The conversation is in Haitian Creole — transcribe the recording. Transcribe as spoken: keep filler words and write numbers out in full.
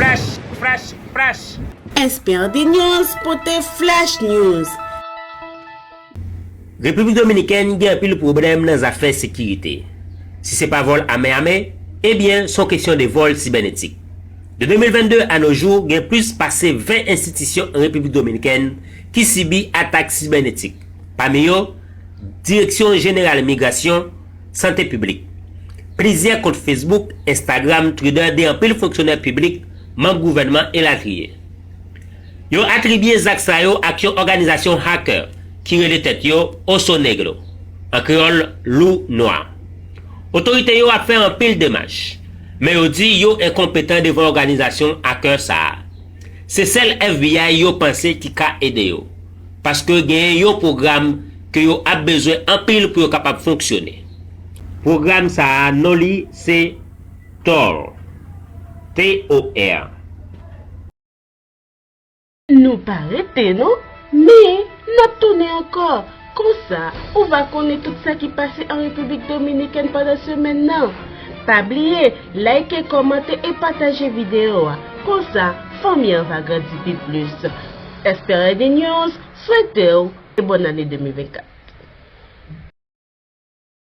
Flash, flash, flash. S P R D News pote Flash News. Repiblik Dominikèn gen anpil pwoblèm nan zafè sekirite. Si se pa vòl ame ame, ebyen, se yon kesyon de vòl sibènetik. De de mil vennde a no jou, gen plis pase ven enstitisyon an Repiblik Dominikèn ki sibi atak sibènetik. Pami yo, Direksyon Jeneral Migrasyon, Sante Piblik. Plizyè kont Facebook, Instagram, Twitter de anpil fonksyonè piblik, manm gouvènman elatriye. Yo atribye zak sa yo ak yon òganizasyon hacker ki rele tèt yo Oso Negro, an kreyòl, Lou Nwa. Otorite yo ap fè anpil demach, men yo di yo enkonpetan devan òganizasyon hacker sa a. Se sèl F B I yo panse ki ka ede yo, paske genyen yon pwogram ke yo ap bezwen anpil pou yo kapab fonksyone. Pwogram sa a, non li se Tor. T O R. Nou pa rete non, men n ap tounen ankò. Konsa, ou va konnen tout sa ki pase an Repiblik Dominikèn pandan semèn nan. Pa bliye, like, kòmante e pataje videyo a. Konsa, fanmi an va grandi pi plis. S P R D News swete w e bòn ane de mil vennkat.